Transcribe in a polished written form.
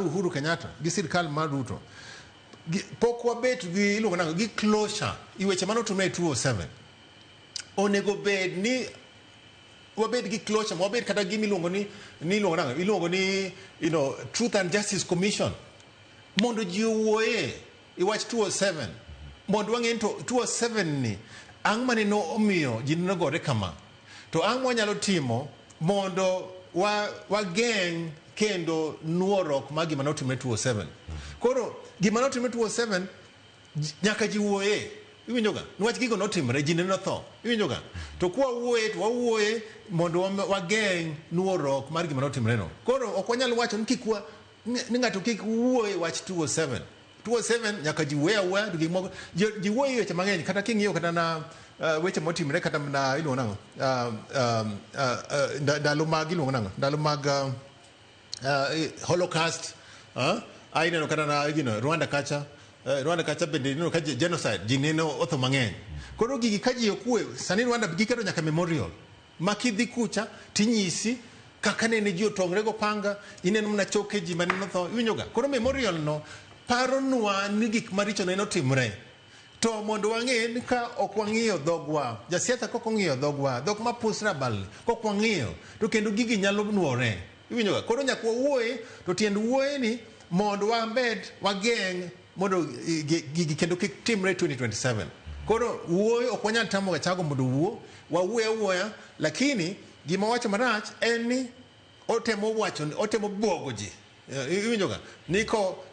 Uhuru Kenyatta gi sirkal mar Ruto pok wabet gi iluongo nang'o gi closure i weche mane otimre e 2007. Onego bed ni wabed gi closure, wabed kata gima iluongo ni iluongo nang'o, iluongo ni Truth and Justice Commission mondo ji owuoye i wach 2007 mondo wang'e ni to 2007 ni ang' mane no omiyo ji nogore kama, to ang' mwanyalo timo mondo wageng' kendo nuorok mar gima notimre 2007. Koro gima notimre 2007 nyaka ji wuoye, iwinjoga, niwach gigo notimre, ji neno tho, iwinjoga. To kwa wuoye to wawuoye mondo wageng' nuorok mar gima notimre no. Koro ok wanyal wacho ni kik wa ni ng'ato kik wuoye wach 2007. 2007 nyaka ji wuoye awuoya to gik moko ji wuoye weche mang'eny, kata king'iyo kata na weche motimre kata na iluongo nang'o, ndalo mag iluongo nang'o, ndalo mag Holocaust, ineno kata na gino Rwanda kacha, Rwanda kacha bende ineno ka genocide ji neno otho mang'eny. Koro gigi ka ji okwe sani Rwanda giketo nyaka memorial ma kidhi kucha tinyisi kaka nene ji otongre go panga, ineno mana choke ji maneno tho, iwinjoga. Koro memorial no paronwa ni gik maricho neno timre. To mondo wang'e ni ka ok wang'iyo dhogwa, jasiasa kok ong'iyo dhogwa, dhok ma pusre abal kok wang'iyo, to kendo gigi nyalo nuore. Iwinjoga. Koro nyaka wawuoye, to tiend wuoye ni mondo wabed wageng' mondo gigi kendo kik timre 2027. Koro wuoyo ok wanyal tamo Gachagua mondo owuo, wawuoyo awuoya, lakini gima wacho marach en ni otemo wacho, otemo buogo ji. Iwinjoga ni ko